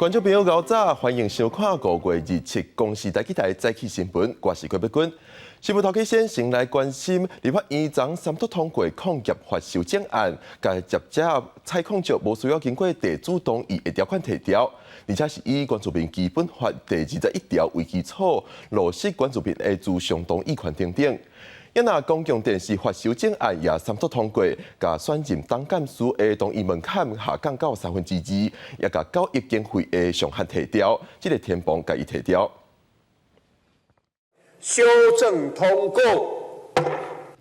觀眾朋友𠢕早，歡迎收看5月27公視台語台早起新聞，我是郭碧君。新聞頭起先，先來關心立法院昨三讀通過礦業法修正案，共業者採礦石無需要經過地主同意的條款提調，而且是以原住民基本法第21條為基礎，落實原住民的諮商同意權等等。啊若公共電視法修正案也三讀通過，共選任董監事的同意門檻下降到二，也共教育經費的上限提調，這个天篷共伊提調。修正通過。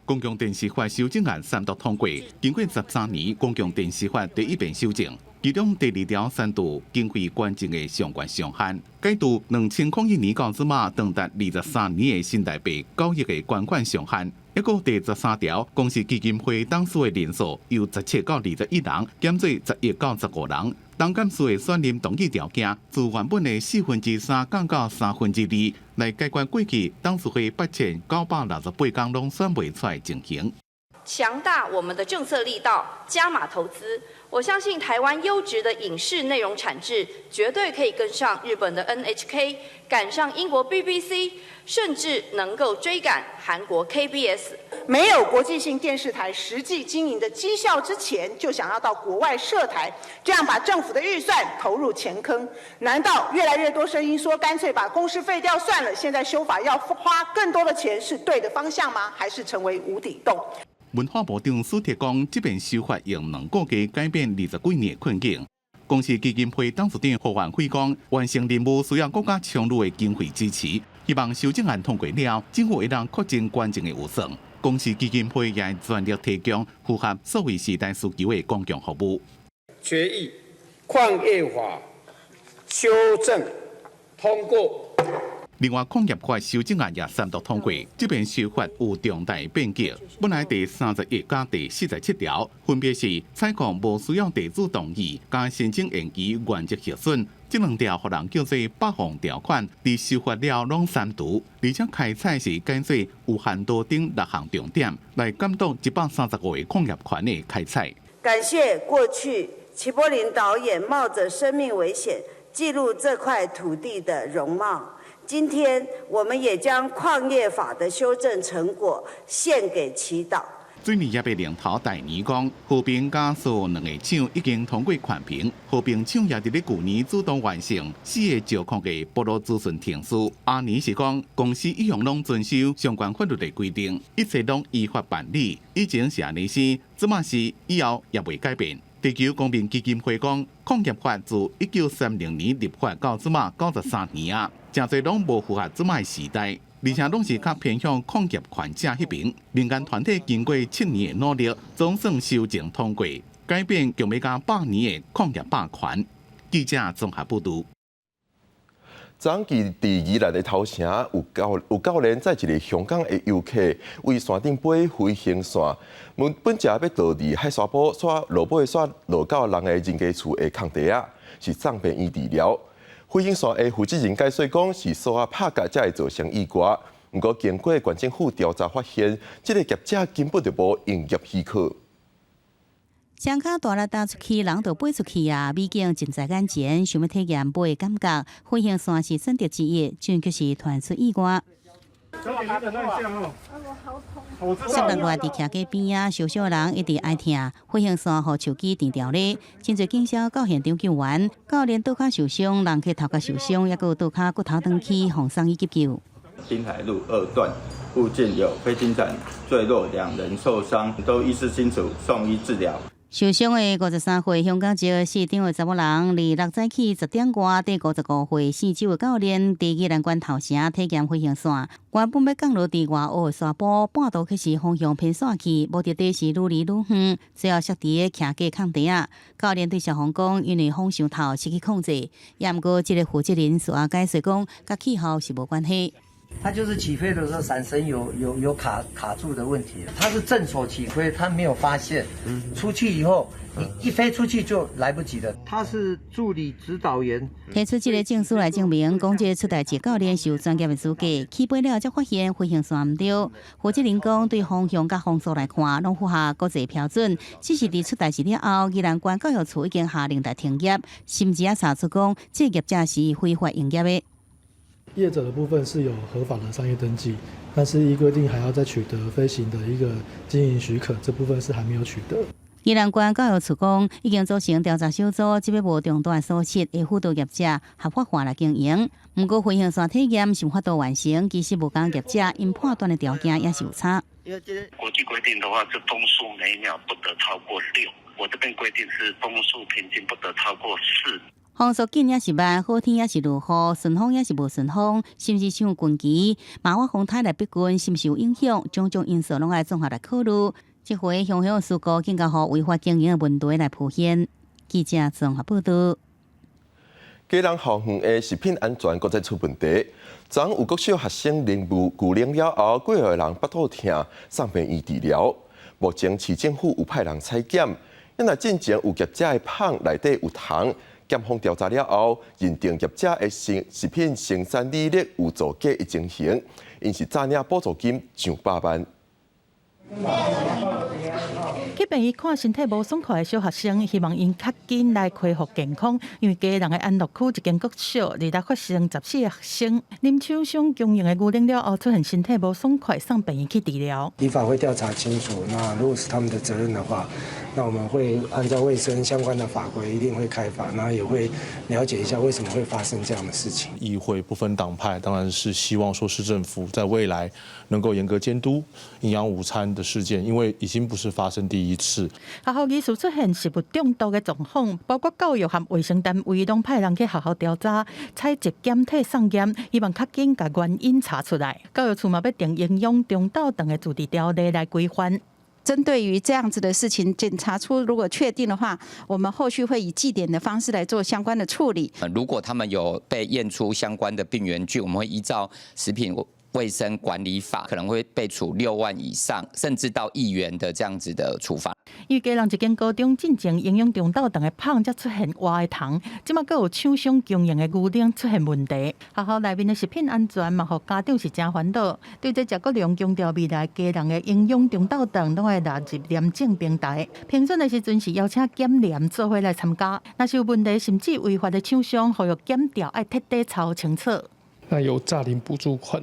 公共電視法修正案三讀通過，經過13年，公共電視法第一遍修正，其中第二條刪除經費捐贈的上懸上限，解除2001年到這馬長達23年的新台幣9億的捐款上限。抑閣第13條，公視基金會董事的人數由17到21人，減做11到15人。董監事的選任同意條件，自原本的3/4降到二，來解決過去董事會8968工攏選袂出來情形。強大我們的政策力道，加碼投資。我相信台灣優質的影視內容產製，絕對可以跟上日本的 NHK，趕上英國 BBC，甚至能夠追趕韓國 KBS。沒有國際性電視台實際經營的績效之前，就想要到國外設台，這樣把政府的預算投入錢坑。難道越來越多聲音說乾脆把公視廢掉算了？現在修法要花更多的錢，是對的方向嗎？還是成為無底洞？文化部長蘇鐵講，這遍修法用2個月改變20幾年的困境。公視基金會董事長何萬輝講，完成任務需要國家充裕的經費支持，希望修正案通過了，政府會當擴增捐贈的預算。公視基金會也全力提供符合數位時代需求的公共服務。決議礦業法修正通過。另外，礦業法修正案也三讀通過，這遍修法有重大變革。本來第31加第47條，分別是採礦無需要地主同意，佮申請延期原則核准，這兩條予人叫做霸王條款，佇修法了攏刪除，而且開採是改做有限度等六項重點，來監督135個礦業權的開採。感謝過去齊柏林導演冒着生命危險記錄這塊土地的容貌。今天我們也將礦業法的修正成果獻給齊導。水泥業的龍頭台泥講，和平嘉蘇兩個廠已經通過環評，和平廠也佇咧舊年主動完成四個石礦的暴露資訊程序。阿年是講，公司一向攏遵守相關法律的規定，一切攏依法辦理。以前是按呢生，這馬是以後也袂改變。地球公民基金會講，礦業法自1930年立法到這馬93年啊，誠濟攏無符合這馬時代，而且攏是較偏向礦業權者彼邊。民間團體經過7年的努力，總算修正通過，改變強欲加百年的礦業霸權。記者綜合報導。昨昏佇宜蘭的頭城有教練載一个香港的遊客為山頂飛飛行線，本本正欲落佇海沙埔，煞落尾煞落到人的人家厝的空地仔，是送病院治療。飛行線的負責人解釋講，是索仔拍結才會造成意外。毋過經過縣政府調查發現，這个業者根本就無營業許可。雙跤大力踏出去，人就飛出去啊！美景盡在眼前，想欲體驗飛的感覺，飛行線是選擇之一，卻是傳出意外。摔落來佇徛街邊仔，受傷人一直哀疼，飛行線予手機斷掉咧。真濟警消到現場救援，教練倒跤受傷，人客頭殼受傷，抑閣有倒跤骨頭斷去，予送醫急救。濱海路二段附近有飛行傘墜落，兩人受傷，都意識清楚，送醫治療。受傷的53歲香港籍市長的查某人，禮六早起10點外，綴55歲姓周的教練，佇宜蘭縣頭城體驗飛行線，原本欲降落佇外湖的沙坡，半途卻是方向偏煞去，目的地是愈離愈遠，最後摔佇个徛街空地仔。教練對消防講，因為風傷透，失去控制。也毋過，這个負責人事後解釋講，佮氣候是無關係。它就是起飛的時候傘繩有卡住的問題，它是正手起飛，它沒有發現，出去以後，你一飛出去就來不及了。他是助理指導員，提出這个證書來證明，講這个出代誌教練是有專業的資格。起飛了才發現飛行線毋對。負責人講，對風向佮風速來看，攏符合國際標準。只是佇出代誌了後，宜蘭縣教育處已經下令來停業，甚至也查出講，這個業者是非法營業的。業者的部分是有合法的商業登記，但是依規定還要再取得飛行的一個經營許可，這部分是還沒有取得。宜蘭縣教育處講，已經組成調查小組，這擺無重大疏失，會輔導業者合法化來經營。毋過飛行線體驗是無法度完成，其實無仝業者𪜶判斷的條件也是有差。國際規定的話，是風速每秒不得超過6，我這邊規定是風速平均不得超過4。風速緊抑是慢，好天抑是落雨，順風抑是無順風，是毋是像近期馬瓦風颱來逼近，是毋是有影響？種種因素攏愛綜合來考慮。這回雄雄事故更加予違法經營的問題來浮現。記者綜合報道。基隆校園的食品安全閣再出問題。昨昏有國小學生啉牛奶了後，幾個人腹肚疼，送病院治療。目前市政府有派人採檢，因為進前有業者的麭內底有蟲。檢方調查了後，認定業者的食品生產履歷有造假的情形，𪜶是詐領補助金上百萬。去病院看身體無爽快的小學生，希望𪜶較緊來恢復健康。因為基隆的安樂區一間國小，二六發生14個學生啉廠商供應的牛奶了後，出現身體無爽快，送病院去治療。依法會調查清楚，那如果是他們的責任的話，那我們會按照衛生相關的法規，一定會開罰，然後也會了解一下為什麼會發生這樣的事情。議會不分黨派，當然是希望說市政府在未來能夠嚴格監督營養午餐的事件，因為已經不是發生第一次。學校疑似出現食物中毒的狀況，包括教育和衛生單位攏派人去學校調查、採集檢體送驗，希望較緊共原因查出來。教育處嘛欲訂營養中晝頓的自治條例來規範。針對於這樣子的事情，檢查出如果確定的話，我們後續會以記點的方式來做相關的處理。如果他們有被驗出相關的病原菌，我們會依照食品衛生管理法，可能會被處6萬以上，甚至到1億元的這樣子的處罰。因為基隆一間高中進前營養中晝頓的麭才出現活的蟲，這馬閣有廠商供應的牛奶出現問題。學校內面的食品安全嘛，予家長是誠煩惱。對這謝國樑強調，未來基隆的營養中晝頓攏會納入廉政平台，評審的時陣是邀請檢驗做伙來參加。若是有問題，甚至違法的廠商，呼籲檢調愛徹底查清楚。那有詐領補助款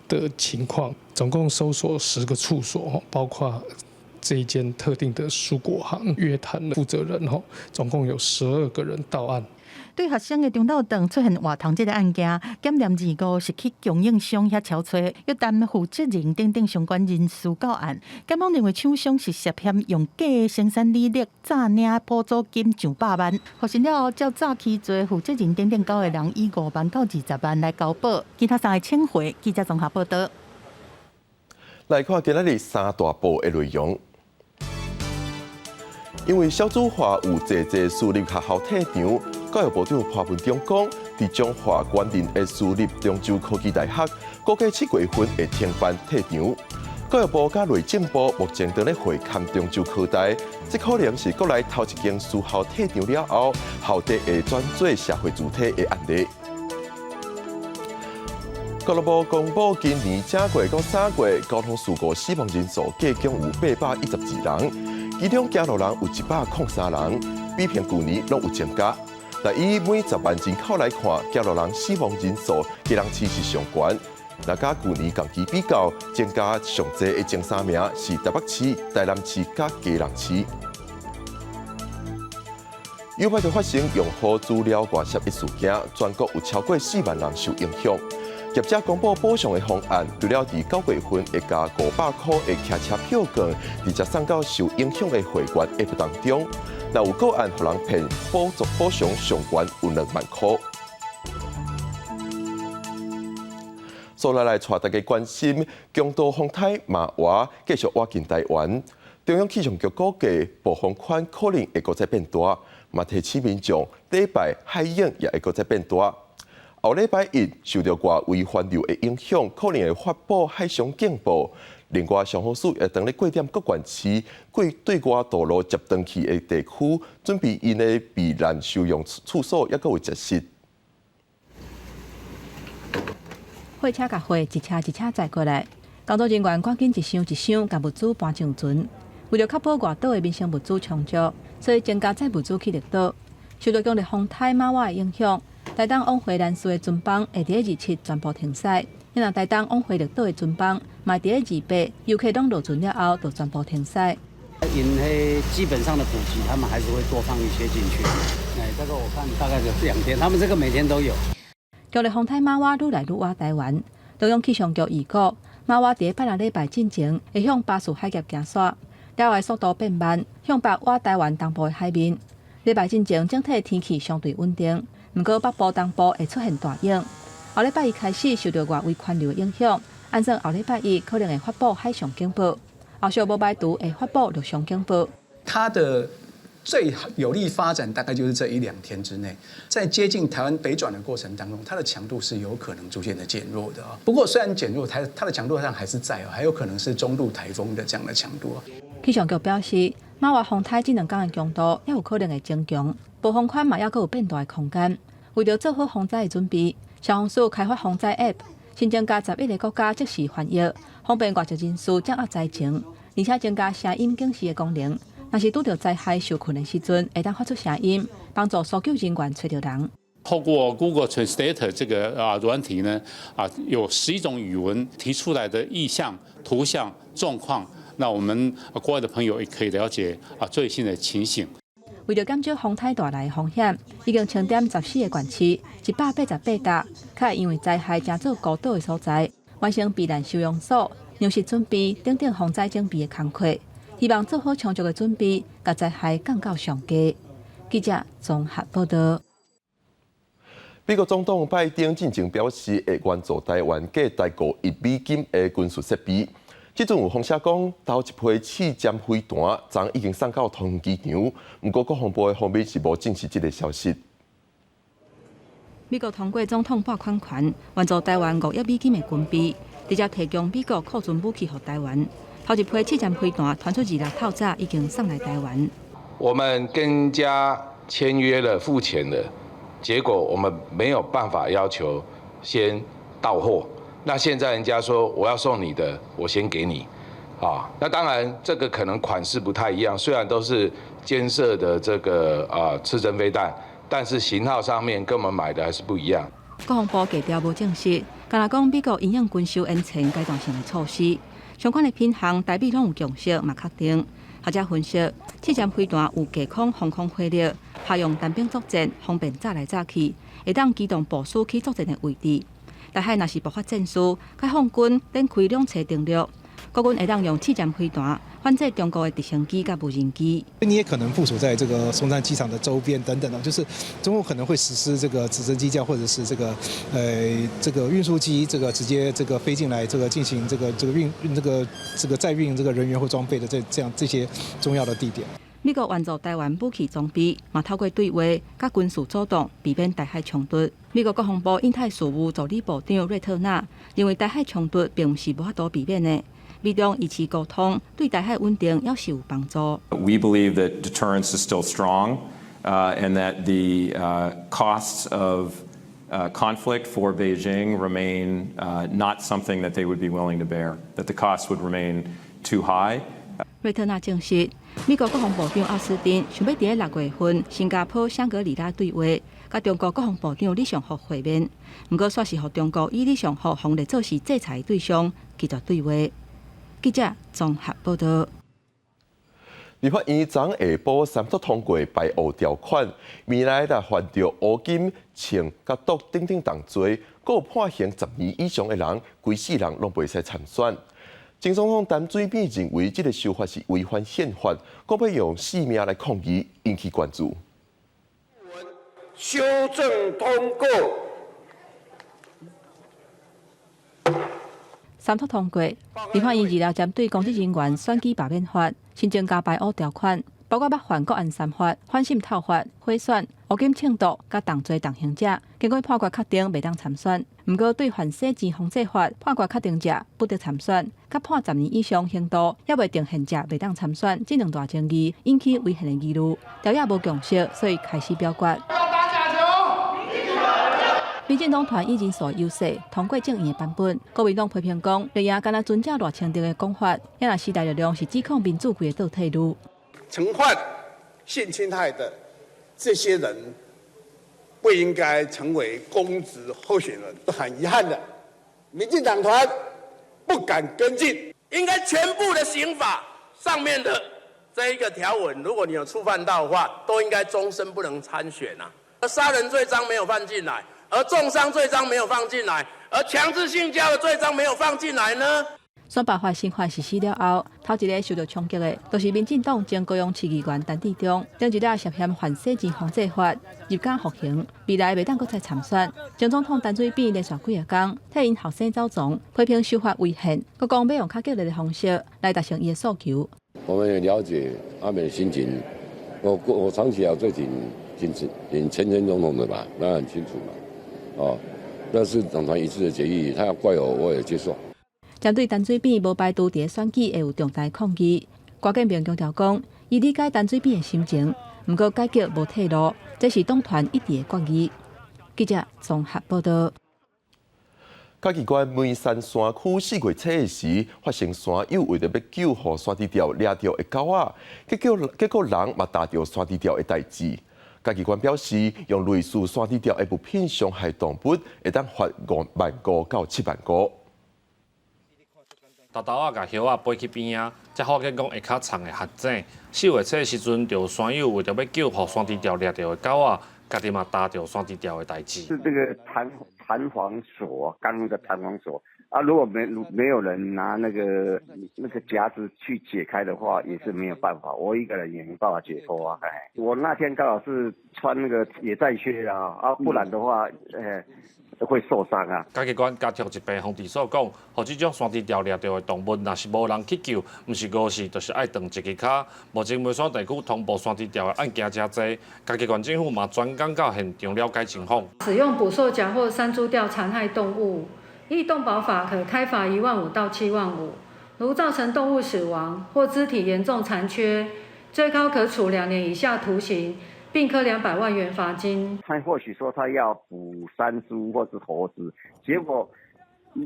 的情況，總共搜索10個處所，包括這一間特定的蔬果行，約談負責人，總共有12個人到案。對學生的中晝頓出現活蟲這个案件，檢驗二五是去供應商遐敲揣，約談負責人等等相關人士到案。檢方認為廠商是涉嫌用假的生產履歷詐領補助金上百萬，複審了後，照早期罪負責人等等九個人以5萬到20萬來交保。其他三个請回。記者綜合報道。來看今仔日三大報的內容。因為少子化有濟濟私立學校退場，教育部長潘文忠講，佇彰化員林的私立中州科技大學，估計7月份會停辦退場。教育部佮內政部目前正咧會勘中州科大，這可能是國內頭一間私校退場了後，校地會轉做社會主體的案例。國路部公布今年正月到3月交通事故死亡人數計共有812人，其中行路人有103人，比平舊年攏有增加。但以每10萬人口來看，行路人死亡人數基隆市是上懸。若佮舊年同期比較，增加上濟的前三名是台北市、台南市佮基隆市。有擺就發生用戶資料外洩的事件，全國有超過4萬人受影響。業者公布補償的方案，除了佇9月份會共500箍的騎車票券，直接送到受影響的會員 App 當中。若有個案予人騙，補助補償上懸有2萬箍。所來來帶大家關心，強度風颱瑪娃繼續倚近台灣。中央氣象局估計，暴風圈可能會閣再變大，嘛提醒民眾禮拜海湧也會閣再變大。後禮拜一受著外圍環流的影響，可能會發布海上警報。另外，消防署也當咧過點各縣市過對外道路接斷去的地區，準備𪜶的避難收容處所，猶閣有設施。貨車共貨一車一車載過來，工作人員趕緊一箱一箱共物資搬上船。為著確保外島的民生物資充足，所以增加載物資去綠島。受著強烈風颱瑪娃的影響，台東往回蘭嶼的船班會佇27全部停駛。若台東往回綠島的船班，嘛佇28遊客攏落船了後，就全部停駛。因為基本上的補給，他們還是會多放一些進去。哎，這個我看大概就2天，他們這個每天都有。強烈風颱瑪娃愈來愈倚台灣，中央氣象局預估，瑪娃佇拜六禮拜進前會向巴士海峽行煞，了後速度變慢，向北倚台灣東部的海面。禮拜進前整體天氣相對穩定，毋過北部、東部會出現大雨。後禮拜一開始受著外圍環流影響，按算後禮拜一可能會發布海上警報，後續無排除會發布陸上警報。它的最有利發展大概就是這一兩天之內，在接近台灣北轉的過程當中，它的強度是有可能逐漸的減弱的啊。不過雖然減弱，它的強度上還是在，還有可能是中度颱風的這樣的強度。氣象局表示，瑪娃風颱這兩天的強度猶有可能會增強，暴風圈嘛猶閣有變大的空間。為著做好防災的準備，消防署開發防災 App，新增加11個國家即時翻譯，方便外籍人士掌握災情，而且增加聲音警示的功能。若是拄著災害受困的時陣，會當發出聲音，幫助搜救人員揣著人。透過 Google Translate 這個軟體呢，有11種語文提出來的意象、圖像狀況，那我們國外的朋友也可以了解最新的情形。為著減少風颱帶來的風險，已經清點14個縣市，188搭，較會因為災害成做孤島的所在，完成避難收容所、糧食準備等等防災準備的工課，希望做好充足的準備，共災害降到上低。記者綜合報道。美國總統拜登進前表示，會援助台灣價值5億美金的軍事設備。這陣有風聲講，頭一批刺針飛彈昨已經送到桃園機場，毋過國防部的方面是無證實這個消息。美國通過總統撥款權，援助台灣5億美金的軍備，直接提供美國庫存武器予台灣。頭一批刺針飛彈傳出26透早已經送來台灣。我們跟人家簽約了、付錢了，結果我們沒有辦法要求先到貨。那現在人家說我要送你的，我先給你，啊，那當然這個可能款式不太一樣，雖然都是肩射的這個刺針飛彈，但是型號上面跟我們買的還是不一樣。國防部低調無證實，干焦講美國因應軍售延前階段性的措施，相關的品項台美攏有共識嘛確定。學者分析，刺針飛彈有低空防空火力，合用單兵作戰，方便炸來炸去，會當機動部署去作戰的位置。台海若是爆發戰事，解放軍展開兩棲登陸，國軍會當用刺針飛彈反制中國的直升機佮無人機。你也可能部署在這個松山機場的周邊等等的，就是中國可能會實施這個直升機架或者是這個運輸機，這個直接這個飛進來，這個進行這個運這個載運這個人員或裝備的這樣這些重要的地點。美國援助台灣武器裝備，嘛透過對話佮軍事主動，避免台海衝突。美國國防部印太事務助理部長瑞特納認為，台海衝突並毋是無法度避免的，美中維持溝通對台海穩定猶是有幫助。 We believe that deterrence is still strong, and that the costs of conflict for Beijing remain not something that they would be willing to bear, that the costs would remain too high. 瑞特納證實，美國國防部長奧斯汀想欲佇6月份新加坡香格里拉對話，佮中國國防部長李尚福會面，毋過煞是予中國以李尚福予列做是制裁對象，拒絕對話。記者綜合報道。立法院昨下晡三讀通過排烏條款，未來若犯著烏金、槍佮毒等等重罪，閣有判刑10年以上的人，規世人攏袂使參選。前總統陳水扁認為這個修法是違反憲法，閣欲用性命來抗議，引起關注。修正通過。三讀通過，立法院二六針對公職人員選舉罷免法新增加排烏條款，包括捌犯國安三法、反滲透法、賄選、烏金銃毒佮重罪重刑者，經過判決確定袂當參選。毋過對犯洗錢防制法判決確定者不得參選，佮判10年以上刑度猶未定讞者袂當參選，這兩大爭議引起違憲的疑慮，朝野無共識，所以開始表決。民進黨團以人數優勢通過正院的版本，國民黨批評講，綠營敢若遵照賴清德的講法，也若時代力量是指控民主規个倒退嚕。曾犯性侵害的這些人，不應該成為公職候選人。很遺憾的，民進黨團不敢跟進。應該全部的刑法上面的這一個條文，如果你有觸犯到的話，都應該終身不能參選啊。而殺人罪章沒有放進來，而重傷罪章沒有放進來，而強制性交的罪章沒有放進來呢？選罷法新法實施了後，頭一个受著衝擊的，就是民進黨前高雄市議員陳致中，頂一日涉嫌犯洗錢防制法入監服刑，未來袂當閣再參選。前總統陳水扁連續幾仔工替𪜶後生走傱，批評修法違憲，閣講欲用較激烈的方式來達成伊的訴求。我們也了解阿美的心情，我長期啊最挺挺挺前前總統的吧，那很清楚嘛，哦，那是黨團一致的決議，他要怪我，我也接受。針對陳水扁無排除佇選舉會有重大抗議，郭建明強調講，伊理解陳水扁的心情，毋過改革無退路，這是黨團一致的決議。記者綜合報導。嘉義縣梅山山區4月初的時，發生山友為著欲救護山豬吊掠著的狗仔，結果人嘛踏著山豬吊的代誌。嘉義縣表示，用類似山豬吊的物品傷害動物，會當罰5萬五到7萬五。沓沓仔共葉仔飛去邊仔，才發現講下跤藏的陷阱。4月初的時陣，著有山友為著欲救護山豬吊掠著的狗仔，家己嘛踏著山豬吊的代誌。是這個彈簧鎖，鋼的彈簧鎖啊！如果沒有人拿那個夾子去解開的話，也是沒有辦法。我一個人也沒辦法解脫啊！哎，我那天剛好是穿那個野戰靴啊，啊，不然的話，會受傷啊！嘉義縣加設疾病防治所講，予這種山豬吊掠著的動物，若是無人去救，毋是餓死，就是愛斷一支跤。目前梅山地區通報山豬吊的案件誠濟，嘉義縣政府嘛專工到現場了解情況。使用捕獸夾或山豬吊殘害動物，依動保法可開罰1萬5到7萬5。如造成動物死亡或肢體嚴重殘缺，最高可處2年以下徒刑，並科200萬元罰金。他或許說他要捕山豬或是猴子，結果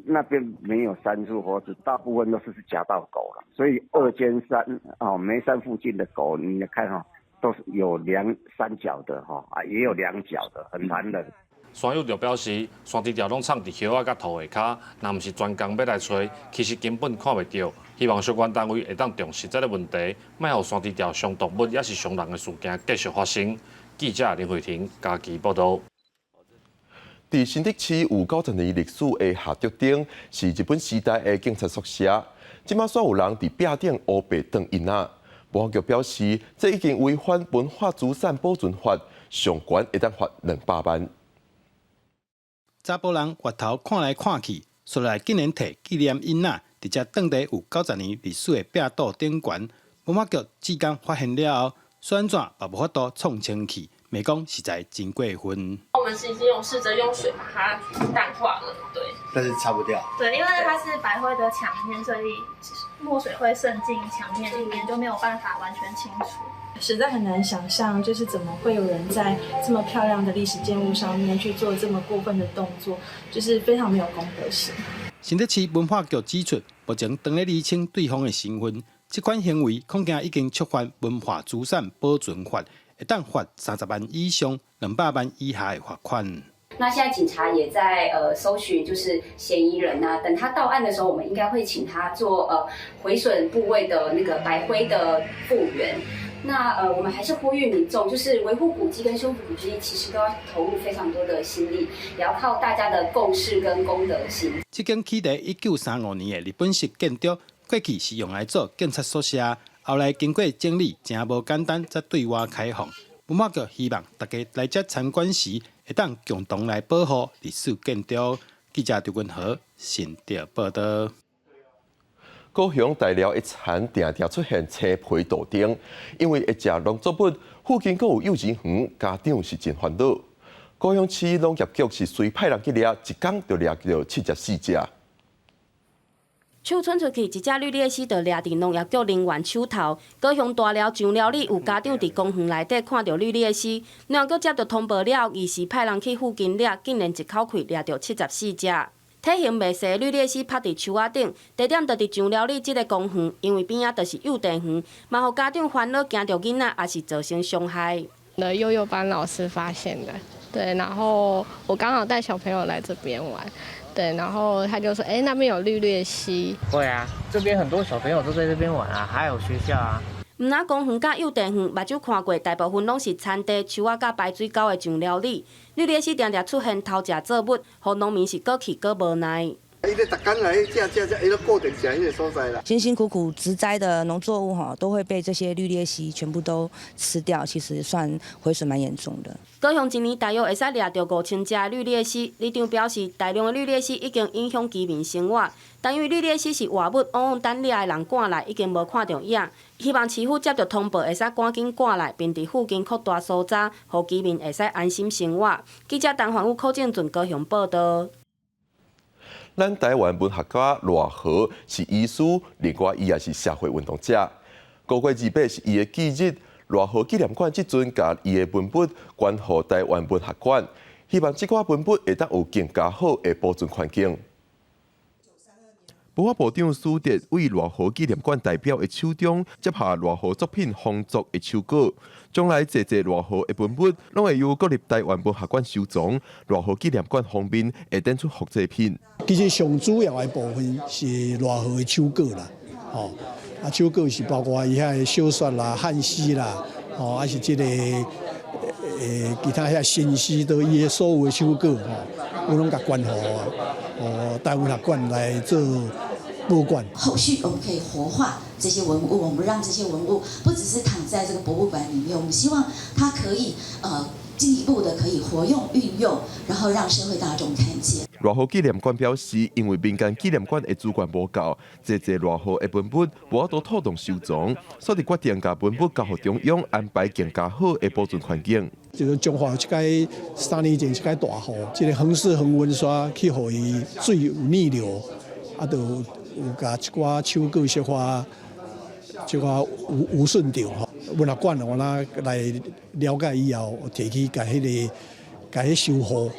那邊沒有山豬猴子，大部分都是夾到狗了。所以二尖山哦，梅山附近的狗，你看哈，都是有兩三腳的哈，啊，也有兩腳的，很難的。山友就表示，山豬吊攏藏佇葉仔佮土下跤，若毋是專工欲來揣，其實根本看袂著。希望相關單位會當重視這个問題，莫予山豬吊傷動物抑是傷人的事件繼續發生。記者林慧婷嘉義報導。佇新竹市有90年歷史的霞竹町，是日本時代的警察宿舍。這馬煞有人佇壁頂烏白斷印仔。保安局表示，這已經違反文化資產保存法，上懸會當罰200萬。查埔人回頭看來看去，紲來竟然提紀念印仔，佇遮當地有90年歷史的壁桌頂懸。文化局至今發現了後，煞按怎嘛無法度創清去，罵講實在真過分。我們是已經有試著用水把它淡化了，對。但是擦不掉。對，因為它是白灰的牆面，所以墨水會滲進牆面裡面，就沒有辦法完全清除。實在很難想象，就是怎麼會有人在這麼漂亮的歷史建物上面去做這麼過分的動作，就是非常沒有公德心。新竹市文化局指出，目前正咧釐清對方的身份，這款行為恐驚已經觸犯文化資產保存法，會當罰30萬以上200萬以下的罰款。那現在警察也在搜尋，就是嫌疑人啊。等他到案的時候，我們應該會請他做毀損部位的那個白灰的復原。那我們還是呼籲民眾，就是維護古蹟跟修復古蹟，其實都要投入非常多的心力，也要靠大家的共識跟公德心。這間起佇1935年的日本式建築，過去是用來做警察宿舍，後來經過整理，誠無簡單，才對外開放。文化局希望大家來遮參觀時，會當共同來保護歷史建築。記者劉文和新竹報導。高雄大寮的田定定出現青皮杜丁，因為會食農作物，附近閣有幼稚園，家長是真煩惱。高雄市農業局是隨派人去掠，一工就掠著74隻。手伸出去，一隻綠鬣蜥就掠佇農業局人員手頭。高雄大寮上寮里有家長佇公園內底看著綠鬣蜥，農業局接著通報了，臨時派人去附近掠，竟然一口氣掠著74隻。體型袂細的綠鬣蜥趴佇樹仔頂，地點就佇上寮里這个公園，因為邊仔就是幼稚園，嘛予家長煩惱，驚著囡仔也是造成傷害。的幼幼班老師發現的，對，然後我剛好帶小朋友來這邊玩。對，然後他就說：“欸，那邊有綠鬣蜥。” 會啊，這邊很多小朋友都在這邊玩啊，還有學校啊。毋但公園佮幼稚園，目睭看過，大部分攏是田地、樹仔佮排水溝的上寮里。綠鬣蜥定定出現偷食作物，予農民是閣氣閣無奈。伊咧逐工來食食食，伊攏固定食彼个所在啦。辛辛苦苦植栽的農作物吼，都會被這些綠鬣蜥全部都吃掉，其實算毀損蠻嚴重的。高雄一年大約會使掠著5000隻綠鬣蜥，里長表示，大量的綠鬣蜥已經影響居民生活，但因為綠鬣蜥是活物，往往等掠的人趕來，已經無看著影。希望市府接著通報，會使趕緊趕來，並佇附近擴大搜查，予居民會使安心生活。記者陳環宇、柯正俊高雄報導。咱台灣文學家賴和是醫師，另外伊也是社會運動者。5月28是伊的忌日，賴和紀念館這陣共伊的文物捐予台灣文學館，希望這寡文物會當有更加好的保存環境。文化部長蘇哲為賴和紀念館代表的手中接下賴和作品豐作的手稿，將來濟濟賴和的文物攏會由國立台灣文學館收藏。賴和紀念館方面會展出複製品。其實上主要的部分是賴和的手稿啦，吼，啊手稿是包括伊遐的小說啦、漢詩啦，吼，還是這個其他遐新詩都伊的所有的手稿吼，我攏共捐予哦台灣文學館來做保管。後續我們可以活化這些文物，我們讓這些文物不只是躺在這個博物館裡面，我們希望它可以進一步的可以活用運用，然後讓社會大眾看見。賴和紀念館表示，因為民間紀念館的資源無夠，濟濟賴和的文物無法度妥當收藏，所以決定共文物交予中央安排更加好的保存環境。就是彰化一擺3年前一擺大雨，這個恆四恆溫煞去予伊水有逆流，啊，就有共一寡手稿小可小可有損著吼。文學館我那來了解以後，提去共彼个共彼修護，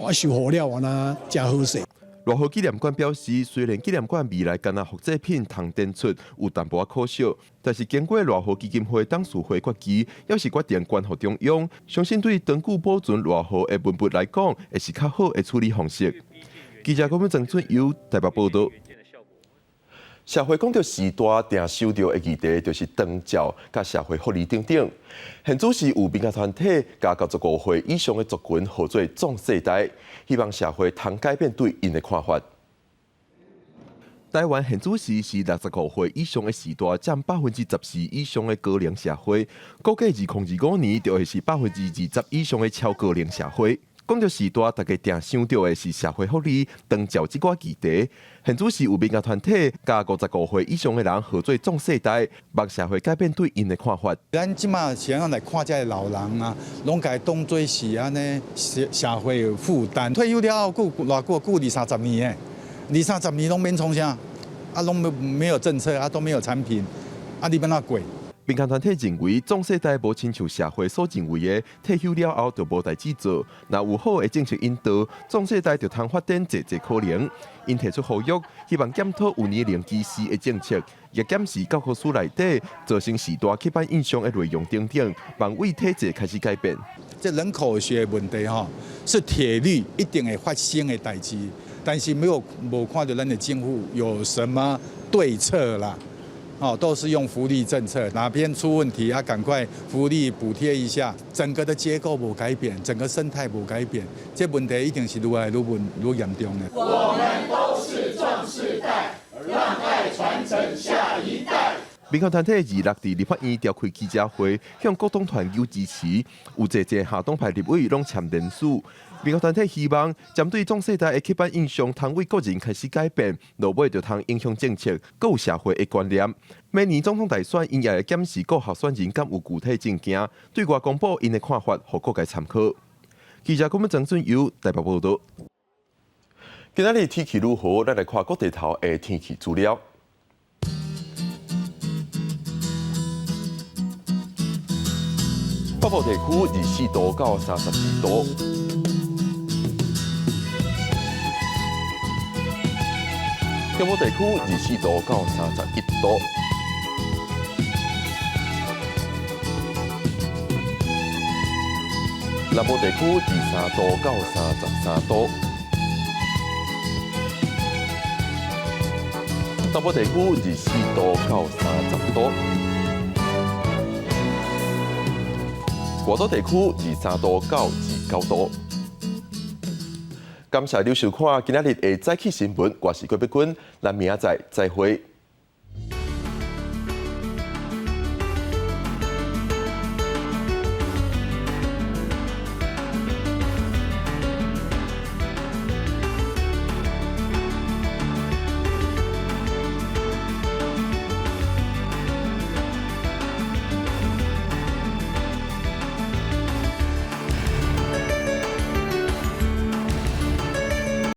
啊修護了，我那誠好勢。賴和紀念館表示，雖然紀念館未來干焦複製品通展出有淡薄仔可惜，但是經過賴和基金會董事會決議，猶是決定捐予中央，相信對長久保存賴和的文物來講，會是較好的處理方式。記者郭文鄭俊友台北報導。社會講著時代，定想著的議題就是長照、佮社會福利等等。現主時有民間團體共95歲以上的族群號做壯世代，希望社會通改變對𪜶的看法。台灣現主時是65歲以上的世代佔14%以上的高齡社會，估計2025年就會是20%以上的超高齡社會。講著時代，大家定想著的是社會福利、長照這寡議題。現主時有民間團體共55歲以上的人號做壯世代，望社會改變對𪜶的看法。咱這馬是按怎來看這个老人啊，攏共當做是按呢社會負擔。退休了後，顧偌久？顧二三十年的，二三十年攏免創啥？啊，攏沒有政策，啊，都沒有產品，啊，你欲按怎過？民間團體認為，壯世代無親像社會所認為的退休了後就無代誌做，若有好的政策引導，壯世代就通發展濟濟可能。𪜶提出呼籲，希望檢討有年齡歧視的政策，也檢視教科書內底造成時代刻板印象的內容等等，望為體制開始改變。這人口學問題吼，是鐵律一定會發生的代誌，但是沒有無看著咱的政府有什麼對策啦。哦，都是用福利政策，哪邊出問題啊，趕快福利補貼一下。整個的結構無改變，整個生態無改變，這問題一定是愈來愈問愈嚴重的。我們都是壯世代，讓愛傳承下一代。民權團體26佇立法院召開記者會，向各黨團求支持，有濟濟下黨派立委攏簽聯署。民權團體希望針對壯世代的刻板印象，通為個人開始改變，落尾就通影響政策，閣有社會的觀念。明年總統大選，𪜶也會檢視各候選人敢有具體政見，對外公布𪜶的看法，予各界參考。記者郭曾俊友台北報道。今仔日天氣如何？咱來看各地頭的天氣資料。北部地區24度到32度。中部地區24度到31度。南部地區23度到33度。東部地區24度到30度。外島地區23度到29度。感謝你收看今仔日的早起新聞，我是郭碧君，咱明仔載再會。